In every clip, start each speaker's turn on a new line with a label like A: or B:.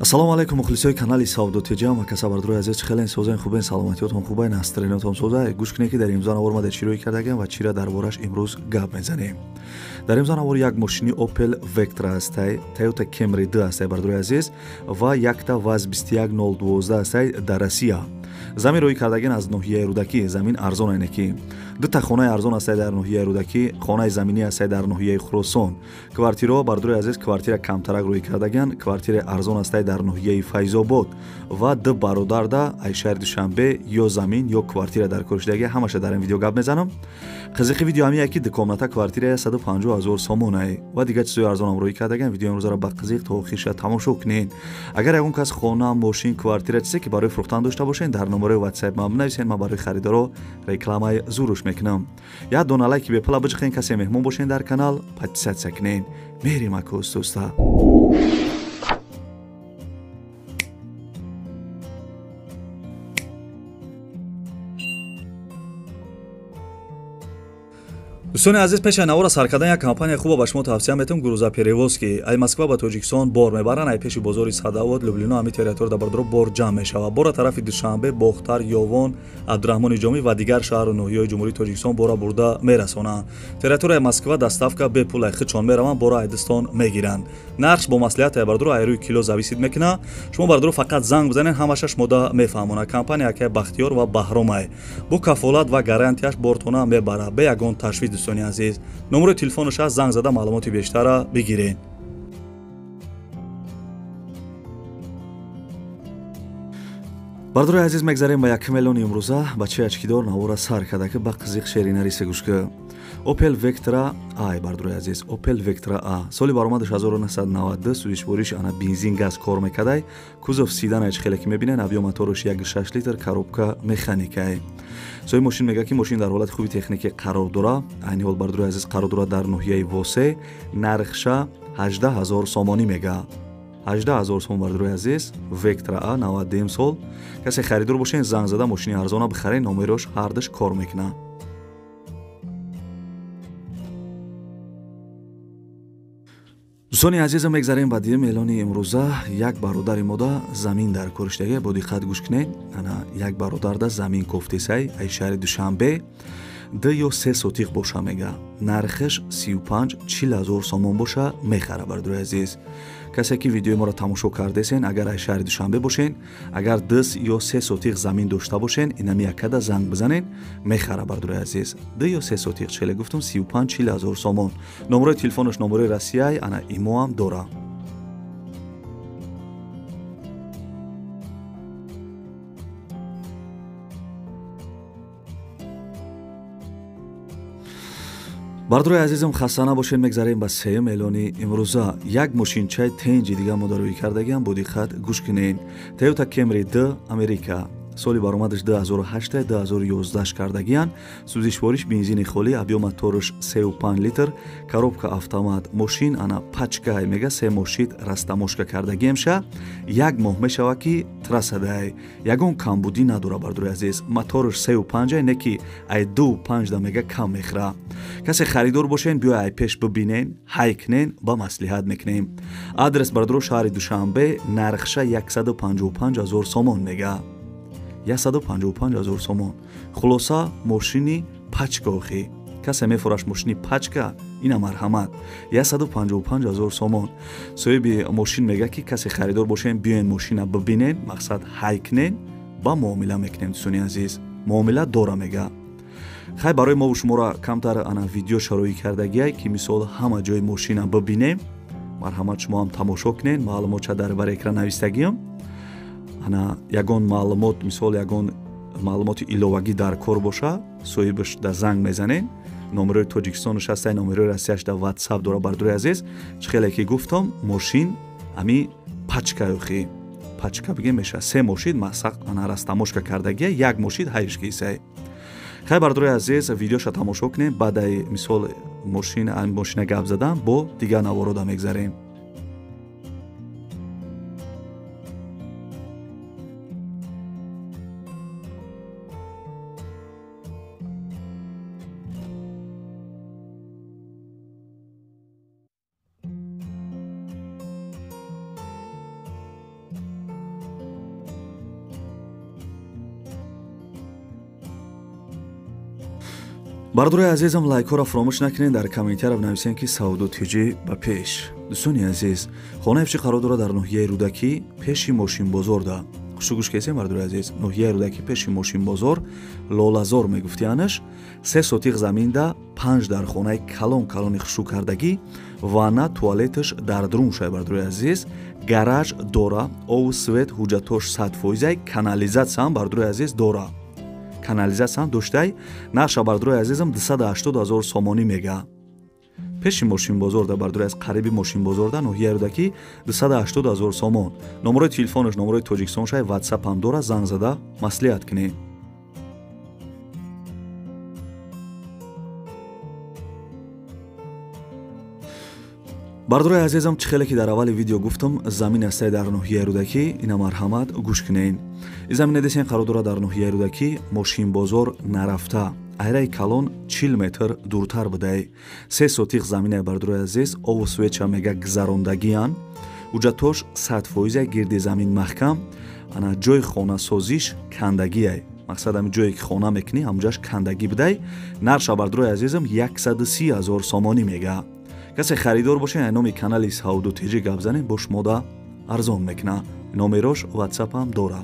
A: Ассалому алайкум мухлисои канали Савдо ТЖ ва касабардорои азиз, хеле созен хубен, саломатиётон хубен, настроениятон соза. Гӯш кунед ки дар имрӯза навор ма дар чӣ рӯй кардагем ва чира дар бораш имрӯз гап мезанем. Дар имрӯза навор як мошини Opel Vectra ҳастай, Toyota Camry 2 ҳастай бардорои азиз ва якта ВАЗ 21012 ҳастай дар Россия. Замин рӯй кардаген аз ноҳияи Рӯдакӣ, замин арзон айне ки. Дута хонаи арзон ҳастай дар ноҳияи Рӯдакӣ, хонаи заминӣ ҳастай дар ноҳияи Хуросон. Квартираҳо бардорои азиз, квартира камтарак рӯй кардаген, квартираи арзон ҳастай дар ноҳияи Файзобод ва ду бародарда ай шаҳри Душанбе ё замин ё квартира дар кор шудаги, ҳамаша дар ин видео гап мезанам. Қизиқи видео ҳамие ки ду комната квартира 150 000 сомонае ва дигар чизои арзонам рӯй кардаген. Видеои имрӯзаро ба қизиқ то охирша тамошо кунед. Агар ягон кас хона, мошин, квартира чизе ки барои фурӯхтан дошта бошед, дар номерои WhatsApp ман бинависед, ман барои харидоро рекламаи зуруш мекунам. Як дона лайки бепула биҷиқен, касе меҳмон бошед дар канал, подписаться кунед. Мерим ака устуста. Дӯстони азиз, пеш аз навора сар кардан як компания хуба ба шумо тавсия метавам, Грузоперевозки. Ай Москва ба Тоҷикистон бор мебаранд, ай пеши бозори Садовод, Люблино, ҳамин территория бардоро бор ҷамъ мешавад. Бора тарафи Душанбе, Бохтар, Ёвон, Абдураҳмони Ҷомӣ ва дигар шаҳру ноҳияҳои Ҷумҳурии Тоҷикистон бора бурда мерасонанд. Территорияи Москва доставка бепул, ай худшон мераванд, бора айдистон мегиранд. Нархш бо маслиҳат ай бардоро ай рӯи кило зависит мекунад. Шумо бардоро фақат занг бизанед, ҳамаша шумода мефаҳмонад. Компания акай Бахтиёр ва Баҳромай бо кафолат ва гарантияш бортона мебарад, бе ягон ташвиш. Дӯстони азиз, номерои телефонаш аст, занг зада маълумоти бештарро бигиред. Бардорои азиз, мегзарем ба якум эълони имрӯза. Бачаи ачкидор навора сар карда ки ба қизиқ шеъри нарисе гӯш ки. Opel Vectra A, бардорои азиз, Opel Vectra A соли баромадаш 1992, сӯзишвориш ана бензин газ кор мекардай, кузов седан айч хеле ки мебинен, объём мотораш 1.6 литр, коробка механикай. Соҳиби мошин мегӯяд ки мошин дар ҳолати хуби техникӣ қарор дора. Айни ҳол бардорои азиз қарор дорад дар ноҳияи Восе, нархша 18 000 сомонӣ мегӯяд. 18 000 сомон бардорои азиз, Vectra A 92 сол. Касе харидор бошен, занг зада мошини арзона бихарен, номерош ҳардаш кор мекунад. Дӯстони азизам, мегзарем ба дуюм эълони имрӯза. Як бародари мода замин дар кор шудагӣ, бо диққат гӯш кунед. Ана як бародарда замин кофтесай ай шаҳри Душанбе, 2 ё 3 сотиқ боша мега, нархаш 35-40 000 сомон боша мехара. Бардорои азиз, касе ки видеои моро тамошо кардесен, агар ай шаҳри Душанбе бошен, агар 2 ё 3 сотиқ замин дошта бошен, инами якада занг бизанен, мехара. Бардорои азиз, 2 ё 3 сотиқ челе гуфтум, 35-40 000 сомон. Номерои телефонаш номерои Россияй, ана имоам дора. Бардорои азизам, хаста набошед, мегзарем ба сеюм эълони имрӯза. Як мошинчаи тенҷи дига мо дар рӯй кардагиам, бо диққат гӯш кунед. Toyota Camry 2 Америка, соли баромадаш 2008, 2011 кардагиян, сӯзишвориш бензини холӣ, объём мотораш 3.5 литр, коробка автомат, мошин ана пачкай мега, се мошид растамошка кардагиемша, як моҳ мешава ки трассадай, ягон камбудӣ надора. Бардорои азиз, мотораш 3.5 не ки ай 2.5 да мега кам мехӯра. Касе харидор бошен, биёй ай пеш бибинен, ҳай кунен, ба маслиҳат мекунем. Адрес бардоро шаҳри Душанбе, нархша 155 000 сомон мега. 155 000 сомон. Хулоса мошини пачка охи. Касе мефураш мошини пачка, ина марҳамат. 155 000 сомон. Соҳиби мошин мега ки касе харидор бошен, биёен мошина бибинен, мақсад ҳай кунен, ба муомила мекунем. Дӯстони азиз, муомила дора мега. Хай барои мову шуморо камтар ана видео шароӣ кардагиай ки мисол ҳама ҷои мошина бибинем. Марҳамат шумо ҳам тамошо кунен, маълумотша дар бар экран навистагиам. Ана ягон маълумот, мисол ягон маълумоти иловагӣ дар кор боша, соҳибаш да занг мезанен. Номерои Тоҷикистонаш ҳастай, номерои Россияш да WhatsApp дора. Бардорои азиз, чӣ хеле ки гуфтам, мошин ҳами пачкаёхи пачка бигем меша, се мошид масақ ана растамошка кардагия, як мошид ҳайш кисай. Хай бардорои азиз, видеоша тамошо кунем, баъдаи мисол мошин мошина гап задан бо дигар наворода мегзарем. Бародарои азизам, лайкҳоро фаромӯш накунед, дар комментария бинависем, ки Савдо ТЖ ба пеш. Дӯстони азиз, хонаи фши қарор дорад дар ноҳияи Рӯдакӣ, пеши мошинбозорда. Хушу гӯш кесем, бародарои азиз, ноҳияи Рӯдакӣ, пеши мошинбозор, Лолазор мегуфтиянаш, 3 сотиқ заминда, 5 дар хонаи калон калони хушу кардагӣ, ванна, туалеташ дар дарун шай, бародарои азиз, гараж дора, ову свет, ҳуҷҷатош 100%, канализатсия ҳам, бародарои азиз, дора. Канализатсия ҳам доштай. Нарша, бародарои азизам, 280 000 сомонӣ мега. Пеши мошинбозорда, бародарои аз қариби мошинбозорда, ноҳияи Рӯдакӣ, 280 000 сомон. Номерои телефонаш номерои Тоҷикистон шай, WhatsApp ҳам дора, занг зада маслиҳат кунед. Бародарои азизам, чӣ хеле ки дар аввали видео гуфтам, замин астае дар ноҳияи Рӯдакӣ, ина марҳамат гӯш кунед. Ин замина десен қарор дорад дар ноҳияи Рӯдакӣ, мошинбозор нарафта, айраи калон 40 метр дуртар будай. 3 сотиқ заминаи, бародарои азиз, ову свеча мега гузарондагиян, ҳуҷҷатош 100%, гирди замин маҳкам, ана ҷои хонасозиш кандагиай. Мақсад ҳамин ҷое ки хона мекунӣ, ҳамҷояш кандагӣ будай. Нарша, бародарои азизам, 130 000 сомонӣ мега. Касе харидор бошед, ай номи канали Савдо ТЖ гап занед, бо шумода арзон мекуна. Номерош WhatsApp ҳам дора.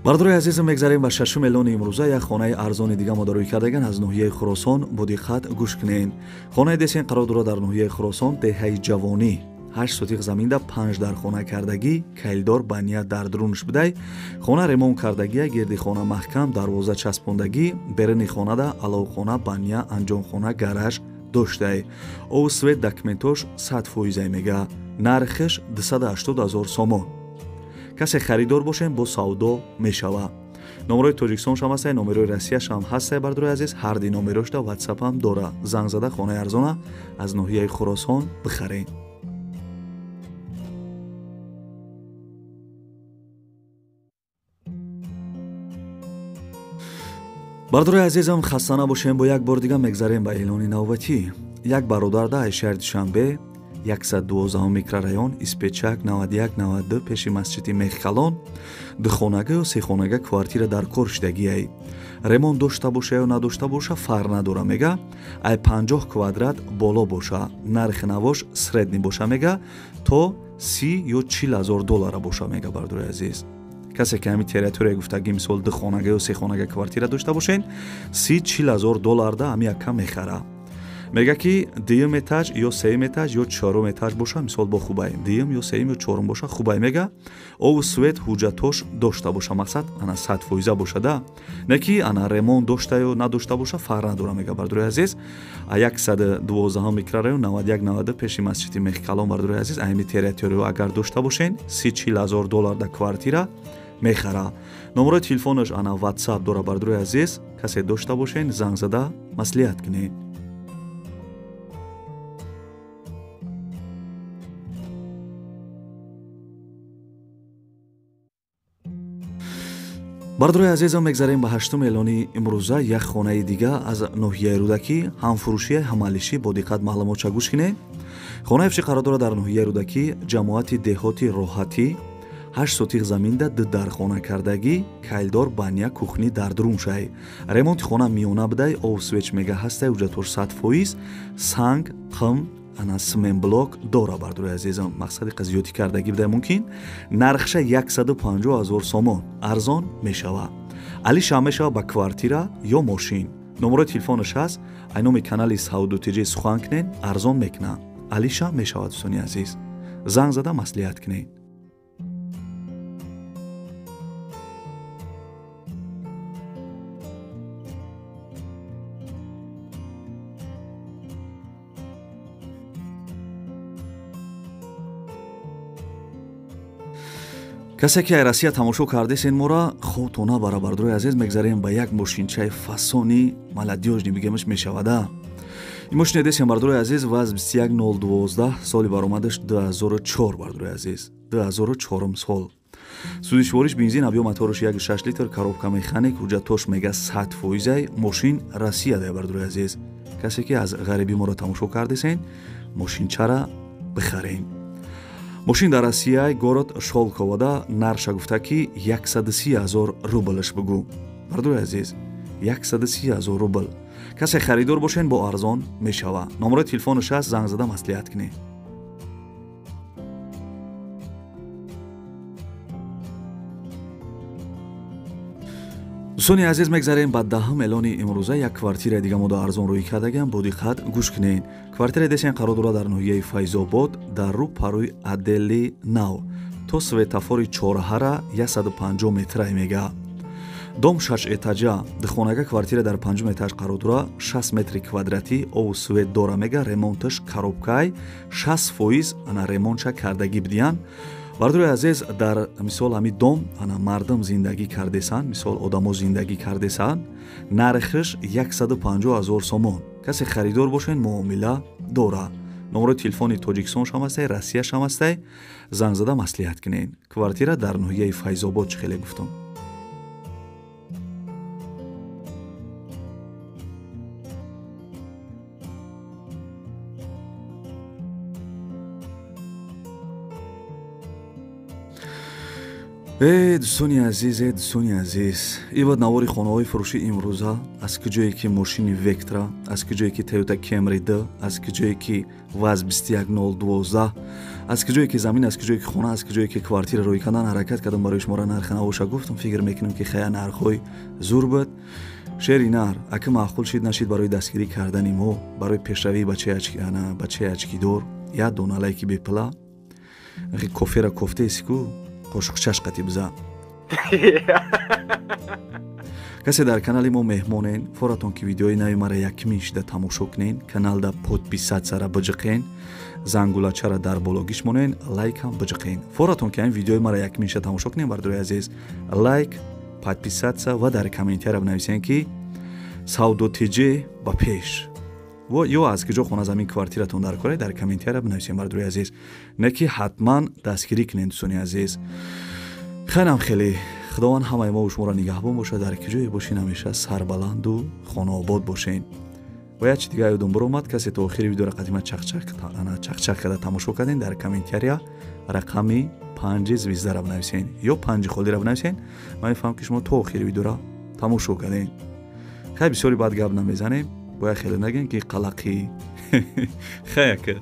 A: Бародарои азизам, мегзарем ба шашум эълони имрӯза. Як хонаи арзони дига мо дарӯй кардаган аз ноҳияи Хуросон, бо диққат гӯш кунед. Хонаи десен қарор дорад дар ноҳияи Хуросон, деҳаи Ҷавонӣ, 8 сотиқ заминда, 5 дар хона кардагӣ, кайлдор бания дар дарунаш будай. Хона ремонт кардагия, гирди хона маҳкам, дарвоза часпондагӣ, беруни хонада аловхона, баня, анҷомхона, гараж доштай. Ову свет, документош 100% мега. Нархаш 280 000 сомон. Касе харидор бошем, бо савдо мешава. Номерои Тоҷикистон шам ҳастай, номерои Россия шам ҳастай, бародарои азиз, ҳар ди номерошда WhatsApp ҳам дора. Занг зада хонаи арзона аз ноҳияи Хуросон бихаред. Бародарои азизам, хаста набошем, бо як бор дига мегзарем ба эълони навбатӣ. Як бародарда аз шаҳри Душанбе, 112 микрорайон, Испечак 91-92, пеши масҷиди Мехкалон, духонага ё сехонага квартира дар кор шидагиай. Ремонт дошта боша ё надошта боша, фарқ надора мега. Ай 50 квадрат боло боша, нархи навош средний боша мега, то 30 ё 40 000 доллара боша мега, бародарои азиз. Касе ки ҳамин территория гуфтагӣ, мисол духонага ё сехонага квартира дошта бошен, 30-40 000 долларда ҳамин якка мехара. Мега ки дуюм этаж ё сеюм этаж ё чорум этаж боша, мисол бо хубай, дуюм ё сеюм ё чорум боша хубай мега. Ову свет, ҳуҷҷатош дошта боша, мақсад ана 100% бошада, не ки ана ремонт дошта ё надошта боша, фарқ надора мега, бародарои азиз. 112 микрорайон, 91-92, пеши масҷиди Мехкалон, бародарои азиз, ҳамин территория агар дошта бошен, 30-40 000 доллар да квартира мехара. Номерои телефонаш ана WhatsApp дора, бародарои азиз, касе дошта бошен, занг зада маслиҳат кунед. Бародарои азизам, мегзарем ба ҳаштум эълони имрӯза. Як хонаи дига аз ноҳияи Рӯдакӣ, ҳамфурӯшия, ҳамалишӣ, бо диққат маълумотша гӯш кунед. Хонаи фши қарор дорад дар ноҳияи Рӯдакӣ, ҷамоати деҳоти Роҳатӣ, 8 сотиқ заминда, 2 дар хона кардагӣ, кайлдор, баня, кухни дар дарун шай. Ремонти хона миёна будай, ов свеч мега ҳастай, ҳуҷҷатош 100%, санг, қим, ана сменблок дора, бародарои азизам. Мақсади қазиётӣ кардагӣ будай мумкин. Нархша 150 000 сомон, арзон мешава. Алиша мешава ба квартира ё мошин. Номерои телефонаш ҳаст, ай номи канали Савдо ТЖ сухан кунед, арзон мекуна. Алиша мешава, дӯстони азиз. Занг зада маслиҳат кунед. Касе ки ай Россия тамошо кардесен мора, хотона бара, бародарои азиз, мегзарем ба як мошинчаи фасони молодёжный бигемаш мешавада. Ин мошине десем, бародарои азиз, ВАЗ 21012, соли баромадаш 2004, бародарои азиз, 2004 сол. Сӯзишвориш бензин, объём мотораш 1.6 литр, коробка механик, ҳуҷҷатош мега 100%, мошин Россия да, бародарои азиз. Касе ки аз ғарибӣ моро тамошо кардесен, мошинчара бихарен. Мошин дар Россияй, город Шолковода, нарша гуфта ки 130 000 рублш бугӯ. Бардори азиз, 130 000 рубл. Касе харидор бошен, бо арзон мешава. Номерои телефонаш аст, занг зада маслиҳат кунед. Дӯстони азиз, мегзарем ба 10-ум эълони имрӯза. Як квартираи дига мода арзон рӯй кардагиам, бо диққат гӯш кунед. Квартираи десен қарор дорад дар ноҳияи Файзобод, дар рӯ парӯи отдели нав, то светофори чорҳара 150 метрай мега. Дом 6 этажа, духонага квартира дар 5 этаж қарор дора, 6 метри квадратӣ, обу свет дора мега, ремонташ коробкай, 60% ана ремонтша кардагӣ бидиян. Бардори азиз, дар мисол ҳами дом ана мардум зиндагӣ кардесанд, мисол одамо зиндагӣ кардесанд, нархш 150 000 сомон. Касе харидор бошен, муомила дора. Номерои телефони Тоҷикистон шам ҳастай, Россия шам ҳастай, занг зада маслиҳат кунед. Квартира дар ноҳияи Файзобод, чӣ хеле гуфтум. Э дӯстони азиз, э дӯстони азиз, ибад навори хонаҳои фурӯши имрӯза, аз куҷое ки мошини Вектра, аз куҷое ки Toyota Camry 2, аз куҷое ки ВАЗ 21012, аз куҷое ки замин, аз куҷое ки хона, аз куҷое ки квартира рӯй кардан ҳаракат кардам, барои шуморо нархи навоша гуфтам. Фикр мекунам ки хая нархҳои зур буд. Шери нар ака маъқул шид нашид, барои дастгирӣ кардани мо, барои пешравии бачаи ачкидор як дона лайки бепила, кофера кофтаеси ку қошуқчаш қати биза. Касе дар канали мо меҳмонен, форатон ки видеои нави мара якмин шида тамошо кунен, каналда подписатсияра биҷиқен, зангулачара дар боло гиш монен, лайкам биҷиқен. Форатон ки ҳамин видеои мара якмин шида тамошо кунен, бардори азиз, лайк, подписаться ва дар комментария бинависен ки Савдо ТЖ ба пеш, ё аз куҷо хона, замин, квартиратон дар кора, дар комментария бинависем, бардори азиз. Не ки ҳатман дастгирӣ кунем, дӯстони азиз. Хелам хеле Худованд ҳамаи мо шуморо нигаҳбон бошад, дар куҷое бошен ҳамеша сарбаланду хонаобод бошен. Ва як чи дига ёдум биромад, касе то охири видеоро қадима чақчақ карда тамошо кардем, дар комментария рақами 5 звездара бинависен ё 5 холира бинависен. Ман мефаҳмам ки шумо то охири видеоро тамошо кардем. Хай, бисёри бад гап намезанем, бояд хеле нагем ки қалақӣ. Хай ака.